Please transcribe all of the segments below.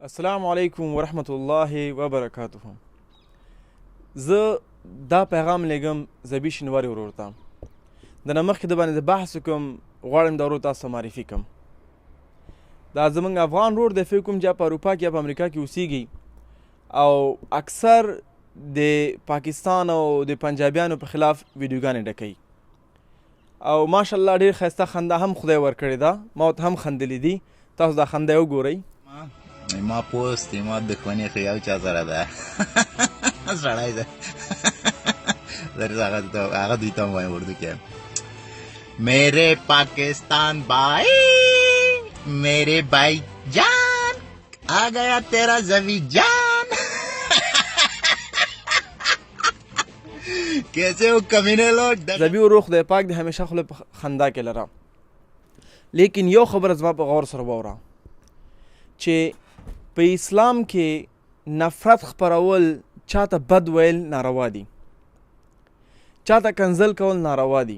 السلام علیکم ورحمت الله وبرکاته. زه دا پیغام لېږم ذبیح شینواري ورور ته. د نه مخکې د باندې د بحث وکړم، غواړم دا ورور تاسو معرفي کړم. دا زمونږ افغان ورور دی، فکر کوم چې په اروپا کې یا په امریکا کې اوسیږي او اکثر د پاکستان او د پنجابیانو په خلاف ویډیوګانې ډکوي او ماشاءالله ډیر ښایسته خندا هم خدای ورکړې ده، ما ورته هم خندلې دي. تاسو دا خندا وګورئ. ما پوست ما دښمني خو یو چا سره ده، سړی ده، هغه دوی ته هم وایم اردو کې، میرے پاکستان بھائی، میرے بھائی جان، آ گیا تیرا زوی جان، کیسے ہو کمینے لوگ. ذبیح ورور خدای پاک دې همیشه خوله په خندا کې لره، لیکن یو خبره زما په غور سره واوره چې په اسلام کې نفرت خپرول، چاته بد ویل ناروا دي، چاته کنزل کول ناروا دي.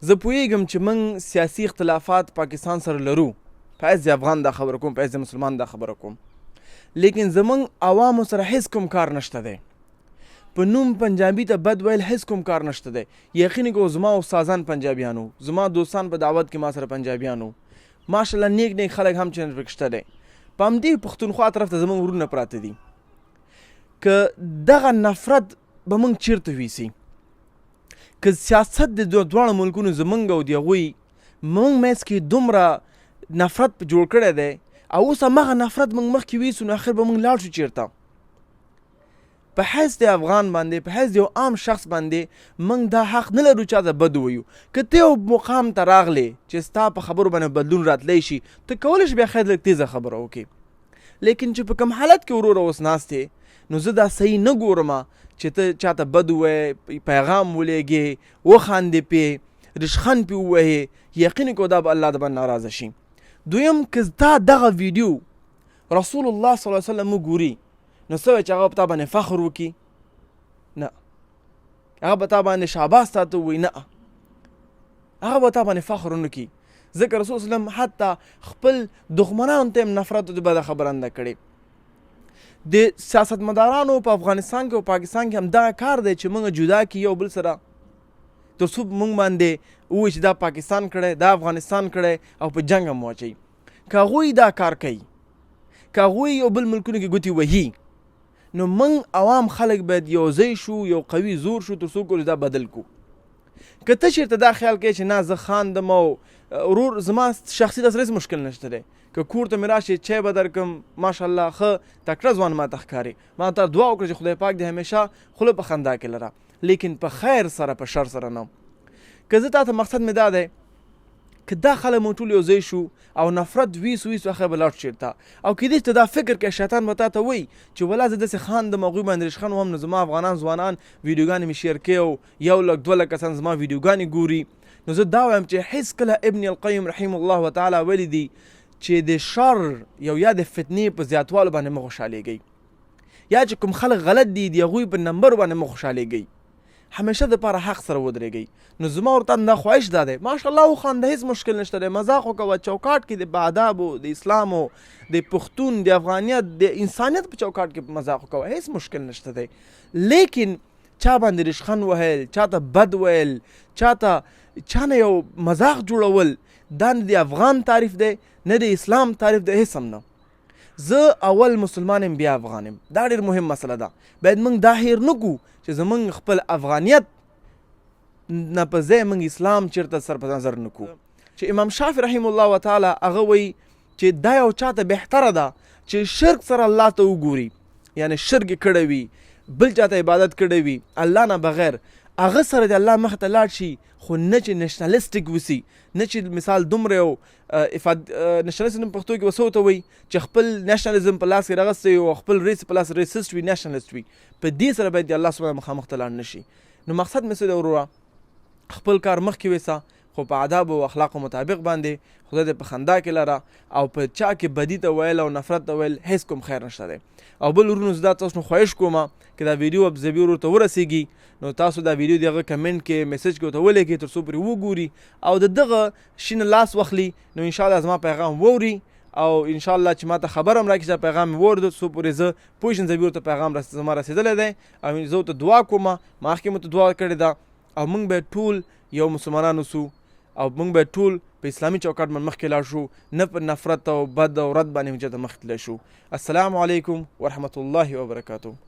زه پوهیږم چې موږ سیاسي اختلافات پاکستان سره لرو، په حیث د افغان دا خبره کوم، په حیث د مسلمان دا خبره کوم، لیکن زموږ عوامو سره هیڅ کوم کار نشته دی. په نوم پنجابي ته بد ویل هیڅ کوم کار نشته دی. یقین کوو زما استادان پنجابیانو، زما دوستان په دعوت کې ما سره پنجابیانو، ماشاءالله نیک نیک خلک هم چې پکې شته دی. په همدې پښتونخوا طرف ته زموږ ورونه پراته دي. که دغه نفرت به موږ چیرته ویسي؟ که سیاست د دواړو ملکونو زمونږ او د هغوی موږ منځ کې دومره نفرت جوړ کړی دی او اوس هماغه نفرت موږ مخکې ویسو، نو اخر به موږ لاړ شو چیرته؟ په حیث د افغان باندې، په حیث د یو عام شخص باندې موږ دا حق نه لرو چا ته بد ووایو. که ته یو مقام ته راغلې چې ستا په خبرو باندې بدلون راتلی شي، ته کولی شې بیا خیر لږ تیزه خبره وکړې، لیکن چې په کوم حالت کې وروره اوس ناست یې، نو زه دا صحیح نه ګورم چې ته چاته بد ووایې، پیغام ولېږې، وخاندې پې، رشخند پې ووهې. یقین کوه دا به الله د باندې ناراضه شي. دویم، که تا دغه ویډیو رسول الله صلی الله علیه وسلم وګوري، نو څه وایي چې هغه په تا باندې فخر وکړي؟ نه. هغه په تا باندې شاباس تا ته ووایي؟ نه، هغه به تا باندې فخر ونه کړي. ځکه رسول الله وسلم حتی خپل دښمنانو ته هم نفرت او د بده خبره نه ده کړې. د سیاستمدارانو په افغانستان کې او پاکستان کې هم دغه کار دی چې موږ جدا کړي یو بل سره، تر څو موږ باندې ووایي چې دا پاکستان کړی، دا افغانستان کړی، او په جنګ هم واچوي. که هغوی دا کار کوي، که هغوی یو بل ملکونو کې ګوتې وهي، نو موږ عوام خلک باید یو ځای شو، یو قوي زور شو، تر څو کولای دا بدل کړو. که ته چېرته دا خیال کوې چې نه زه خاندم او ورور زما شخصي داسې هېڅ مشکل نشته دی، که کور ته مې راشې چای به درکړم، ماشاءالله ښه تکړه ځوان ما ته ښکارې، ما ته دعا وکړه چې خدای پاک دې همیشه خوله په خندا کې لره، لیکن په خیر سره، په شر سره نه. که زه تاته مقصد مې دا دی که دا خلک مونږ ټول یو ځای شو او نفرت ویسو ویسو، اخر به لاړ شو چېرته؟ او کېدای شي ته دا فکر کوې، شیطان به تا ته وایي چې ولا زه داسې خاندم هغوی باندې ریشخند وهم، نو زما افغانان ځوانان ویډیوګانې مې شیر کوي او یو لک دوه لک کسان زما ویډیوګانې ګوري. نو زه دا وایم چې هېڅکله ابن القیم رحم الله تعالی ویلي دي چې د شر یو یا د فتنې په زیاتوالو باندې مه خوشحالېږئ، یا چې کوم خلک غلط دي د هغوی په نمبر باندې مه خوشحالېږئ، همیشه د پاره حق سره ودرېږئ. نو زما ورته دا خواهش دا دی، ماشاءالله وخانده، هېڅ مشکل نشته دی، مزاق وکوه، چوکاټ کې د بادابو، د اسلامو، د پښتون، د افغانیت، د انسانیت په چوکاټ کې مزاق وکوه، هېڅ مشکل نشته دی. لیکن چا باندې رشخند وهل، چاته بد ویل، چاته چا نه یو مزاق جوړول، دا نه د افغان تعریف دی، نه د اسلام تعریف دی، هېڅ هم نه. زه اول مسلمان یم بیا افغان یم، دا ډېر مهم مسله ده. باید موږ دا هېر نه کړو چې زموږ خپل افغانیت نه په ځای موږ اسلام چېرته سر په نظر نه کړو. چې امام شافعي رحم الله وتعالی هغه وایي چې دا یو چاته بهتره ده چې شرک سره الله ته وګوري، یعنی شرک یې کړی وي، بل چاته عبادت کړی وي الله نه بغیر، هغه سره د الله مخ ته لاړ شي، خو نه چې نشنلیسټیک وسی، نه چې مثال دومره یو افاد نشنلیزم پښتو کې وسو ته وایي چې خپل نشنلیزم په لاس کې راغستی او خپل ریس په لاس ریسست وي، نشنلیست وي، په دې سره باید د الله سبحانه مخامخ ته لاړ نشي. نو مقصد مې څه دی وروره، خپل کار مخکې ویسه، خو په آداب او اخلاقو مطابق باندې خدای دې په خندا کې لره، او په چا کې بدی ته ویل او نفرت ته ویل هیڅ کوم خیر نشته دی. او بل ورونو زه دا تاسو نو خواهش کوم که دا ویډیو اب ذبیح ورور ته ورسیږي، نو تاسو دا ویډیو دغه کمنټ کې میسج کې ورته ولیکئ تر څو پرې وګوري او د دغه شي نه لاس واخلي، نو انشاءالله زما پیغام ووري او ان شاء الله چې ماته خبر هم راکړي چې پیغام مې واورېدو، څو پورې زه پوه شم ذبیح ورته پیغام زما رسېدلی دی. او زه ورته دعا کوم، مخکې مو ته دعا کړې ده. او موږ باید ټول یو مسلمانان اوسو او موږ باید ټول په اسلامي چوکاټ باندې مخکې لاړ شو، نه په نفرت او بد او رد باندې موږ چېرته مخکې تللی شو. السلام علیکم ورحمت الله وبرکاته.